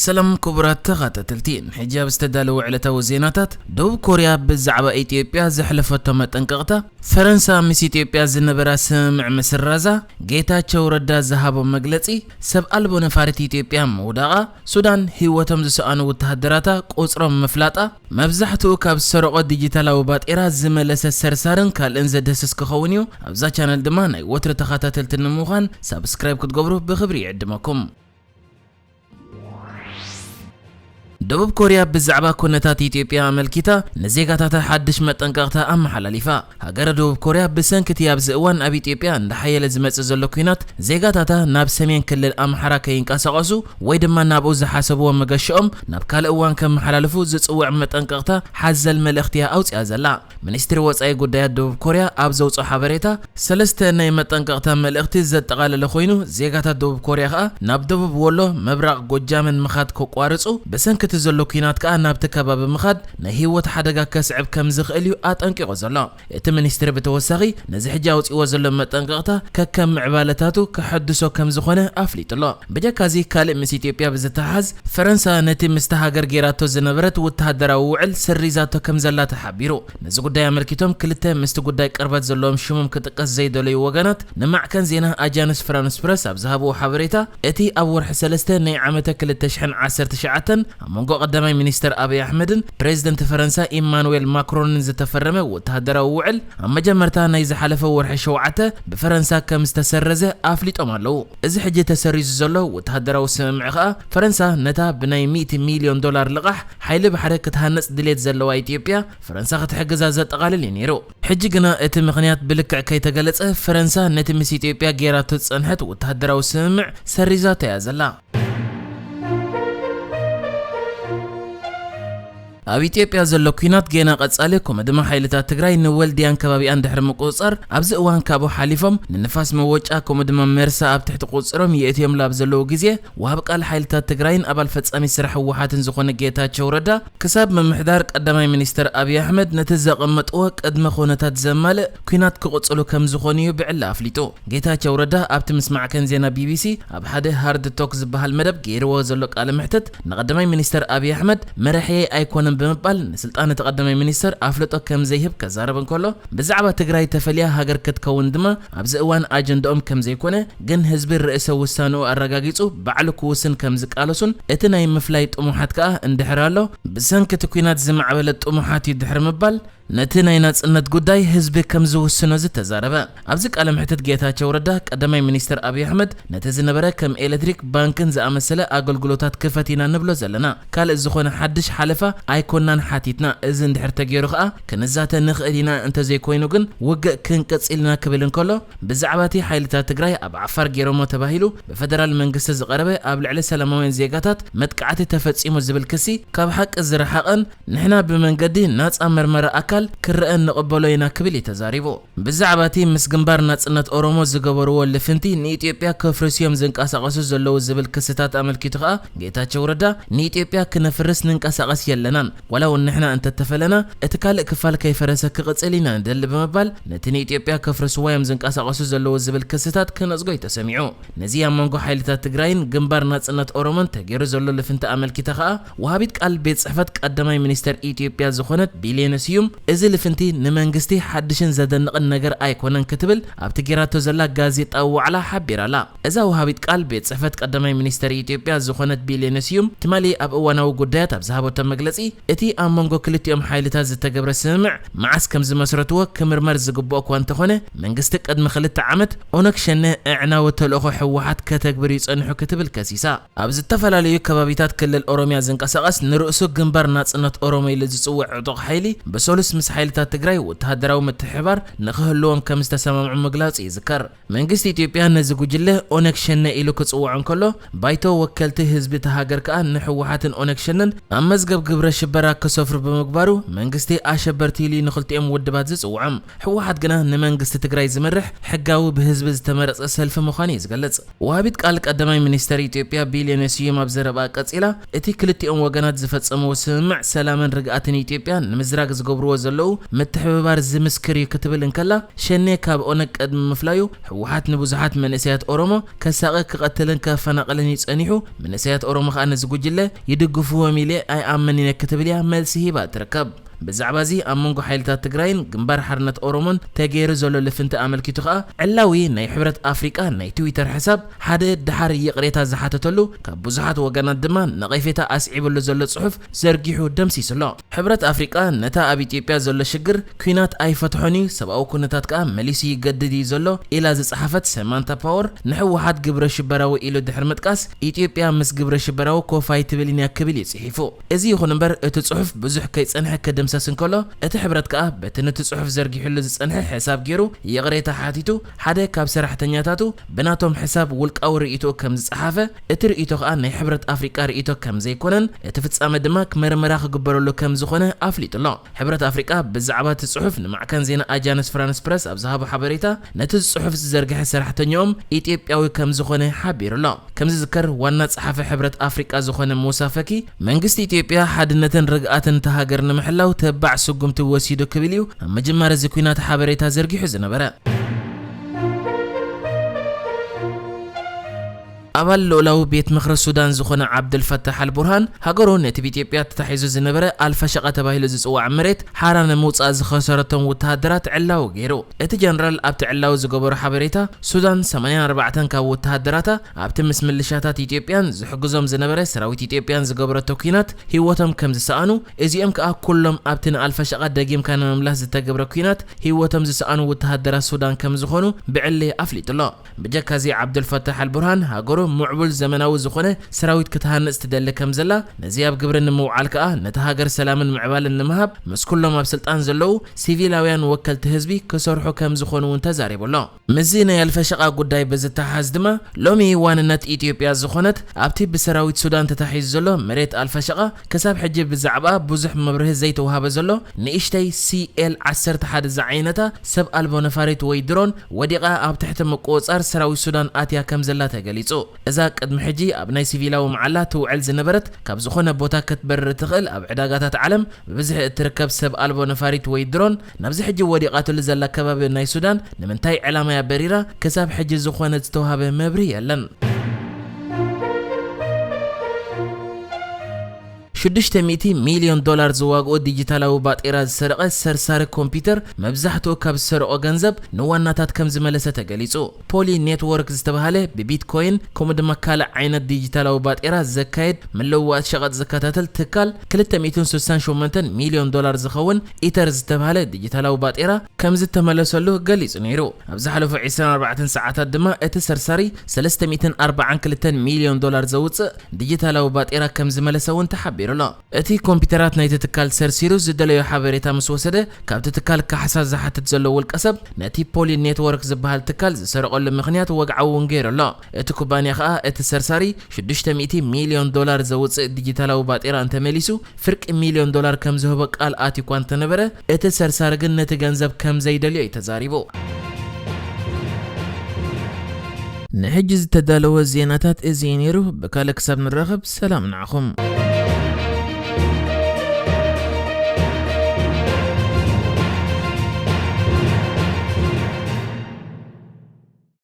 ሰላም ክቡራት ተኸታተልቲ፣ ሕጂ ኣብ ዝተዳለወ ዕለታዊ ዜናታት፣ ደቡብ ኮርያ ብዛዕባ ኢትዮጵያ ዘሕለፈቶ መጠንቀቕታ፣ ፈረንሳ ምስ ኢትዮጵያ ዝነበራ ስምምዕ ምስራዛ፣ ጌታቸው ረዳ ዝሃቦ መግለጺ፣ ሰብ ኣልቦ ነፋሪት ኢትዮጵያ ምውዳቓ፣ ሱዳን ህይወቶም ዝሰኣኑ ወተሃደራታ ቁጽሮም ምፍላጣ፣ መብዛሕትኡ ካብ ዝሰረቖ ዲጂታላዊ ባጤራ ዝመለሰ ሰርሳርን ካልእን ዘድህስስ ክኸውን እዩ። ኣብዛ ቻነል ድማ ናይ ወትሪ ተኸታተልቲ ንምዃን ሳብስክራይብ ክትገብሩ ብኽብሪ ይዕድመኩም። ደቡብ ኮርያ ብዛዕባ ኩነታት ኢትዮጵያ ኣመልኪታ ንዜጋታታ ሓድሽ መጠንቀቕታ ኣመሓላሊፋ። ሃገረ ደቡብ ኮርያ ብሰንኪ እቲ ኣብዚ እዋን ኣብ ኢትዮጵያ እንዳሓየለ ዝመጽእ ዘሎ ኲናት፣ ዜጋታታ ናብ ሰሜን ክልል ኣምሓራ ከይንቀሳቐሱ ወይ ድማ ናብኡ ዝሓሰብዎ መገሽኦም ናብ ካልእ እዋን ከመሓላልፉ ዝጽውዕ መጠንቀቕታ ሓዘል መልእኽቲ እያ ኣውጺኣ ዘላ። ሚኒስትሪ ወጻኢ ጉዳያት ደቡብ ኮርያ ኣብ ዘውጽኦ ሓበሬታ፣ ሰለስተ ናይ መጠንቀቕታ መልእኽቲ ዘጠቓለለ ኮይኑ፣ ዜጋታት ደቡብ ኮርያ ከኣ ናብ ደቡብ ወሎ፣ ምብራቕ ጎጃምን ምኻድ ከቋርጹ፣ ብሰንኪ እቲ ዘሎ ኲናት ከኣ ናብቲ ከባቢ ምኻድ ናይ ህይወት ሓደጋ ከስዕብ ከም ዝኽእል እዩ ኣጠንቂቑ ዘሎ። እቲ ሚኒስትሪ ብተወሳኺ፣ ነዚ ሕጂ ኣውጺእዎ ዘሎ መጠንቀቕታ ከከም ምዕባለታቱ ከሐድሶ ከም ዝኾነ ኣፍሊጡ ኣሎ። ብጀካዚ፣ ካልእ ምስ ኢትዮጵያ ብዝተሓሓዝ፣ ፈረንሳ ነቲ ምስታ ሃገር ጌራቶ ዝነበረት ወተሃደራዊ ውዕል ሰሪዛቶ ከም ዘላ ተሓቢሩ። ነዚ ጉዳይ ኣመልኪቶም ክልተ ምስቲ ጉዳይ ቅርበት ዘለዎም ሽሞም ክጥቀስ ዘይደለዩ ወገናት ንማዕከን ዜና ኣጃንስ ፍራንስ ፕረስ ኣብ ዝሃብዎ ሓበሬታ፣ እቲ ኣብ ወርሒ ሰለስተ ናይ ዓመተ ክልተ ሽሕን ዓሰርተ ትሽዓተን ኣብ መንጎ ቀዳማይ ሚኒስተር ኣብይ ኣሕመድን ፕሬዚደንት ፈረንሳ ኢማኑዌል ማክሮንን ዝተፈረመ ወተሃደራዊ ውዕል፣ ኣብ መጀመርታ ናይ ዝሓለፈ ወርሒ ሸውዓተ ብፈረንሳ ከም ዝተሰረዘ ኣፍሊጦም ኣለዉ። እዚ ሕጂ ተሰሪዙ ዘሎ ወተሃደራዊ ስምምዕ ከኣ፣ ፈረንሳ ነታ ብናይ ሚእቲ ሚልዮን ዶላር ልቓሕ ሓይሊ ባሕሪ ክትሃንጽ ድሌት ዘለዋ ኢትዮጵያ፣ ፈረንሳ ክትሕግዛ ዘጠቓልል እዩ ነይሩ። ሕጂ ግና እቲ ምኽንያት ብልክዕ ከይተገለጸ፣ ፈረንሳ ነቲ ምስ ኢትዮጵያ ጌራቶ ዝጸንሐት ወተሃደራዊ ስምምዕ ሰሪዛቶ እያ ዘላ። ኣብ ኢትዮጵያ ዘሎ ኲናት ጌና ቀጻሊ፣ ከምኡ ድማ ሓይልታት ትግራይ ንወልድያን ከባቢኣን ድሕሪ ምቁጽጻር፣ ኣብዚ እዋን ካብኡ ሓሊፎም ንንፋስ መወጫ፣ ከምኡ ድማ መርሳ ኣብ ትሕቲ ቁጽሮም የእትዮም ላብ ዘለዉ ግዜ፣ ወሃብ ቃል ሓይልታት ትግራይን ኣባል ፈጻሚ ስራሕ ህወሓትን ዝኾነ ጌታቸው ረዳ፣ ክሳብ ምምሕዳር ቀዳማይ ሚኒስተር ኣብይ ኣሕመድ ነቲ ዘቐመጥዎ ቅድመ ኩነታት ዘማልእ ኲናት ክቕጽሉ ከም ዝኾኑ እዩ ብዕሊ ኣፍሊጡ። ጌታቸው ረዳ ኣብቲ ምስ ማዕከን ዜና ቢቢሲ ኣብ ሓደ ሃርድ ቶክ ዝበሃል መደብ ገይርዎ ዘሎ ቃለ መሕትት፣ ንቐዳማይ ሚኒስተር ኣብይ ኣሕመድ መራሒየይ ኣይኮነን ብምባል ንስልጣን እቲ ቀዳማይ ሚኒስተር ኣፍልጦ ከም ዘይህብ ከዛረብ እንከሎ፣ ብዛዕባ ትግራይ ተፈልያ ሃገር ክትከውን ድማ ኣብዚ እዋን ኣጀንዳኦም ከም ዘይኮነ፣ ግን ህዝቢ ርእሰ ውሳንኡ ኣረጋጊጹ ባዕሉ ክውስን ከም ዝቃለሱን እቲ ናይ ምፍላይ ጥሙሓት ከኣ እንድሕር ኣሎ፣ ብሰንኪ እቲ ኲናት ዝማዕበለ ጥሙሓት እዩ ድሕሪ ምባል፣ ነቲ ናይ ናጽነት ጉዳይ ህዝቢ ከም ዝውስኖ ዝተዛረበ። ኣብዚ ቃለ መሕትት ጌታቸው ረዳ፣ ቀዳማይ ሚኒስተር ኣብይ ኣሕመድ ነቲ ዝነበረ ከም ኤሌክትሪክ፣ ባንክን ዝኣመሰለ ኣገልግሎታት ክፈት ኢና ንብሎ ዘለና፣ ካልእ ዝኾነ ሓድሽ ሓለፋ ኣይኮናን ሓቲትና፣ እዚ እንድሕር ተገይሩ ከኣ ክንዛተ ንኽእል ኢና፣ እንተዘይኮይኑ ግን ውግእ ክንቅጽል ኢና ክብል እንከሎ፣ ብዛዕባ እቲ ሓይልታት ትግራይ ኣብ ዓፋር ገይሮሞ ተባሂሉ ብፈደራል መንግስቲ ዝቐረበ ኣብ ልዕሊ ሰላማውያን ዜጋታት መጥቃዕቲ ተፈጺሙ ዝብል ክሲ ካብ ሓቂ ዝረሓቐን ንሕና ብመንገዲ ናጻ መርመራ ኣካል ክረአ እንቕበሎ ኢና ክብል እዩ ተዛሪቡ። ብዛዕባ እቲ ምስ ግንባር ናጽነት ኦሮሞ ዝገበርዎ ልፍንቲ ንኢትዮጵያ ከፍርሱ እዮም ዝንቀሳቐሱ ዘለዉ ዝብል ክስታት ኣመልኪቱ ከኣ ጌታቸው ረዳ ንኢትዮጵያ ክነፍርስ ንንቀሳቐስ የለናን፣ ዋላ እውን ንሕና እንተተፈለና እቲ ካልእ ክፋል ከይፈረሰ ክቕጽል ኢና ንደሊ ብምባል ነቲ ንኢትዮጵያ ከፍርስዋ እዮም ዝንቀሳቐሱ ዘለዉ ዝብል ክስታት ክነጽጎ እዩ ተሰሚዑ። ነዚ ኣብ መንጎ ሓይልታት ትግራይን ግንባር ናጽነት ኦሮሞን ተገይሩ ዘሎ ልፍንቲ ኣመልኪታ ከኣ፣ ወሃቢት ቃል ቤት ጽሕፈት ቀዳማይ ሚኒስተር ኢትዮጵያ ዝኾነት ቢሌነ ስዩም፣ እዚ ልፍንቲ ንመንግስቲ ሓድሽን ዘደንቕን ነገር ኣይኮነን ክትብል ኣብቲ ገይራቶ ዘላ ጋዜጣዊ ዋዕላ ሓቢራ ኣላ። እዛ ወሃቢት ቃል ቤት ጽሕፈት ቀዳማይ ሚኒስተር ኢትዮጵያ ዝኾነት ቢሌነ ስዩም፣ ትማሊ ኣብ እዋናዊ ጉዳያት ኣብ ዝሃበቶ መግለጺ፣ እቲ ኣብ መንጎ ክልቲኦም ሓይልታት ዝተገብረ ስምምዕ መዓስ ከም ዝመስረትዎ ክምርመር ዝግብኦ እኳ እንተኾነ፣ መንግስቲ ቅድሚ ክልተ ዓመት ኦነግ ሸኔ ኣዕናዊ ተልእኾ ህወሓት ከተግብር እዩ ጸኒሑ ክትብል ከሲሳ። ኣብ ዝተፈላለዩ ከባቢታት ክልል ኦሮሚያ ዝንቀሳቐስ ንርእሱ ግንባር ናጽነት ኦሮሞ ኢሉ ዝጽውዕ ዕጡቕ ሓይሊ ብሰሉስ ምስ ሓይልታት ትግራይ ወተሃደራዊ ምትሕብባር ንኽህልዎም ከም ዝተሰማምዑ ምግላጹ ይዝከር። መንግስቲ ኢትዮጵያ ነዚ ጉጅለ ኦነግ ሸኔ ኢሉ ክጽውዖ እንከሎ፣ ባይቶ ወከልቲ ህዝቢ እታ ሃገር ከኣ ንህወሓትን ኦነግ ሸኔን ኣብ መዝገብ ግብረ ሽበራ ክሰፍሩ ብምግባሩ፣ መንግስቲ ኣሸበርቲ ኢሉ እዩ ንኽልቲኦም ውድባት ዝጽውዖም። ህወሓት ግና ንመንግስቲ ትግራይ ዝመርሕ ሕጋዊ ብህዝቢ ዝተመረጸ ሰልፊ ምዃኑ እዩ ዝገልጽ። ወሃቢት ቃል ቀዳማይ ሚኒስተር ኢትዮጵያ ቢሌነ ስዩም ኣብ ዘረባኣ ቀጺላ፣ እቲ ክልቲኦም ወገናት ዝፈጸምዎ ስምምዕ ሰላምን ርግኣትን ኢትዮጵያ ንምዝራግ ዝገብርዎ ዘለዉ ምትሕብባር ዝምስክር እዩ ክትብል እንከላ፣ ሸኔ ካብ ኦነግ ቅድሚ ምፍላዩ ህወሓት ንብዙሓት መንእሰያት ኦሮሞ ከሳቒ፣ ክቐትልን ከፈናቕልን እዩ ጸኒሑ። መንእሰያት ኦሮሞ ከኣ ነዚ ጉጅለ ይድግፍዎም ኢለ ኣይኣምንን እየ ክትብል እያ መልሲ ሂባ ትርከብ። ብዛዕባ እዚ ኣብ መንጎ ሓይልታት ትግራይን ግንባር ሓርነት ኦሮሞን ተገይሩ ዘሎ ልፍንቲ ኣመልኪቱ ከኣ፣ ዕላዊ ናይ ሕብረት ኣፍሪቃ ናይ ትዊተር ሕሳብ ሓደ ደሓር ይቕሬታ ዝሓተተሉ፣ ካብ ብዙሓት ወገናት ድማ ነቐፌታ ኣስዒብሉ ዘሎ ጽሑፍ ዘርጊሑ ደምሲሱ ኣሎ። ሕብረት ኣፍሪቃ ነታ ኣብ ኢትዮጵያ ዘሎ ሽግር ኲናት ኣይፈትሖን እዩ፣ ሰብኣዊ ኩነታት ከኣ መሊሱ ይገድድ እዩ ዘሎ ኢላ ዝጸሓፈት ሰማንታ ፓወር፣ ንህወሓት ግብረ ሽበራዊ ኢሉ ድሕሪ ምጥቃስ፣ ኢትዮጵያ ምስ ግብረ ሽበራዊ ኮፍ ኣይትብልን እያ ክብል እዩ ጽሒፉ። እዚ ይኹን እምበር፣ እቲ ጽሑፍ ብዙሕ ከይጸንሐ ክድምሰስ እንከሎ፣ እቲ ሕብረት ከኣ በቲ ነቲ ጽሑፍ ዘርጊሕሉ ዝጸንሐ ሕሳብ ገይሩ ይቕሬታ ሓቲቱ፣ ሓደ ካብ ሰራሕተኛታቱ ብናቶም ሕሳብ ውልቃዊ ርእይቶኡ ከም ዝጸሓፈ፣ እቲ ርእይቶ ከኣ ናይ ሕብረት ኣፍሪቃ ርእይቶ ከም ዘይኮነን፣ እቲ ፍጻመ ድማ ክመርመራ ክግበረሉ ከም ዝኾነ ኣፍሊጡ ኣሎ። ሕብረት ኣፍሪቃ ብዛዕባ እቲ ጽሑፍ ንማዕከን ዜና ኣጃንስ ፍራንስ ፕረስ ኣብ ዝሃቦ ሓበሬታ፣ ነቲ ጽሑፍ ዝዘርግሐ ሰራሕተኛኦም ኢትዮጵያዊ ከም ዝኾነ ሓቢሩ ኣሎ። ከም ዝዝከር፣ ዋና ጸሓፊ ሕብረት ኣፍሪቃ ዝኾነ ሙሳ ፈኪ፣ መንግስቲ ኢትዮጵያ ሓድነትን ርግኣትን እታ ሃገር ንምሕላው ተባዕ ስጉምቲ ወሲዱ ክብል እዩ ኣብ ምጅማር እዚ ኲናት ሓበሬታ ዘርጊሑ ዝነበረ። ኣባል ልኡላዊ ቤት ምኽሪ ሱዳን ዝኾነ ዓብደልፈታሕ ኣልቡርሃን፣ ሃገሩ ነቲ ብኢትዮጵያ ተታሒዙ ዝነበረ ኣልፋሸቃ ተባሂሉ ዝጽዋዕ መሬት ሓራ ንምውጻእ ዝኸሰረቶም ወተሃደራት ዕላዊ ገይሩ። እቲ ጀነራል ኣብቲ ዕላዊ ዝገበሮ ሓበሬታ፣ ሱዳን ሰማንያን ኣርባዕተን ካብ ወተሃደራታ ኣብቲ ምስ ምልሻታት ኢትዮጵያን ዝሕግዞም ዝነበረ ሰራዊት ኢትዮጵያን ዝገበረቶ ኲናት ህይወቶም ከም ዝሰኣኑ፣ እዚኦም ከኣ ኩሎም ኣብቲ ንኣልፋሸቃ ደጊምካ ንምምላስ ዝተገብረ ኲናት ህይወቶም ዝሰኣኑ ወተሃደራት ሱዳን ከም ዝኾኑ ብዕሊ ኣፍሊጡ ኣሎ። ብጀካ እዚ፣ ዓብደልፈታሕ ኣልቡርሃን ሃገሩ ምዕቡል ዘመናዊ ዝኾነ ሰራዊት ክትሃንጽ ትደሊ ከም ዘላ፣ ነዚ ኣብ ግብሪ ንምውዓል ከኣ ነታ ሃገር ሰላምን ምዕባልን ንምሃብ ምስ ኩሎም ኣብ ስልጣን ዘለዉ ሲቪላውያን ወከልቲ ህዝቢ ክሰርሑ ከም ዝኾኑ እውን ተዛሪቡ ኣሎ። ምስዚ ናይ ኣልፈሸቃ ጉዳይ ብዝተሓዝ ድማ፣ ሎሚ ዋንነት ኢትዮጵያ ዝኾነት ኣብቲ ብሰራዊት ሱዳን ተታሒዙ ዘሎ መሬት ኣልፈሸቃ ክሳብ ሕጂ ብዛዕባ ብዙሕ መብርሂ ዘይተዋሃበ ዘሎ ንእሽተይ ሲ ኤል ዓሰርተ ሓደ ዝዓይነታ ሰብ ኣልቦ ነፋሪት ወይ ድሮን ወዲቓ ኣብ ትሕቲ ምቁጽጻር ሰራዊት ሱዳን ኣትያ ከም ዘላ ተገሊጹ። እዛ ቅድሚ ሕጂ ኣብ ናይ ሲቪላዊ መዓላ ትውዕል ዝነበረት፣ ካብ ዝኾነ ቦታ ክትበርር እትኽእል፣ ኣብ ዕዳጋታት ዓለም ብብዝሒ እትርከብ ሰብ ኣልቦ ነፋሪት ወይ ድሮን፣ ናብዚ ሕጂ ወዲቓትሉ ዘላ ከባቢ ናይ ሱዳን ንምንታይ ዕላማ እያ በሪራ? ክሳብ ሕጂ ዝኾነ ዝተዋህበ መብርሂ የለን። ሽዱሽተ ሚእቲ ሚልዮን ዶላር ዝዋግኡ ዲጂታላዊ ባጤራ ዝሰረቐ ሰርሳሪ ኮምፒውተር፣ መብዛሕትኡ ካብ ዝሰረቖ ገንዘብ ንዋናታት ከም ዝመለሰ ተገሊጹ። ፖሊ ኔትወርክ ዝተባህለ ብቢትኮይን ከምኡ ድማ ካልእ ዓይነት ዲጂታላዊ ባጤራ ዘካየድ ምልውዋጥ ሸቐጥ ዝከታተል ትካል፣ ክልተ ሚእትን ስሳን ሸሞንተን ሚልዮን ዶላር ዝኸውን ኢተር ዝተባህለ ዲጂታላዊ ባጤራ ከም ዝተመለሰሉ ገሊጹ ነይሩ። ኣብ ዝሓለፉ ዕስራን ኣርባዕተን ሰዓታት ድማ እቲ ሰርሳሪ ሰለስተ ሚእትን ኣርባዓን ክልተን ሚልዮን ዶላር ዘውጽእ ዲጂታላዊ ባጤራ ከም ዝመለሰ እውን ተሓቢሩ ኣሎ። እቲ ኮምፒውተራት ናይቲ ትካል ሰርሲሩ ዝደለዮ ሓበሬታ ምስ ወሰደ፣ ካብቲ ትካል ካሕሳ ዝሓትት ዘሎ ውልቀ ሰብ፣ ነቲ ፖሊ ኔትወርክ ዝበሃል ትካል ዝሰረቐሉ ምኽንያት ወግዓዊ እውን ገይሩ ኣሎ። እቲ ኩባንያ ከኣ፣ እቲ ሰርሳሪ ሽዱሽተ ሚእቲ ሚልዮን ዶላር ዘውጽእ ዲጂታላዊ ባጤራ እንተመሊሱ፣ ፍርቂ ሚልዮን ዶላር ከም ዝህቦ ቃል ኣትዩ እኳ እንተነበረ፣ እቲ ሰርሳሪ ግን ነቲ ገንዘብ ከም ዘይደልዮ እዩ ተዛሪቡ። ንሕጂ ዝተዳለወ ዜናታት እዚ እዩ ነይሩ። ብካልእ ክሳብ ንራኸብ፣ ሰላም ንዓኹም።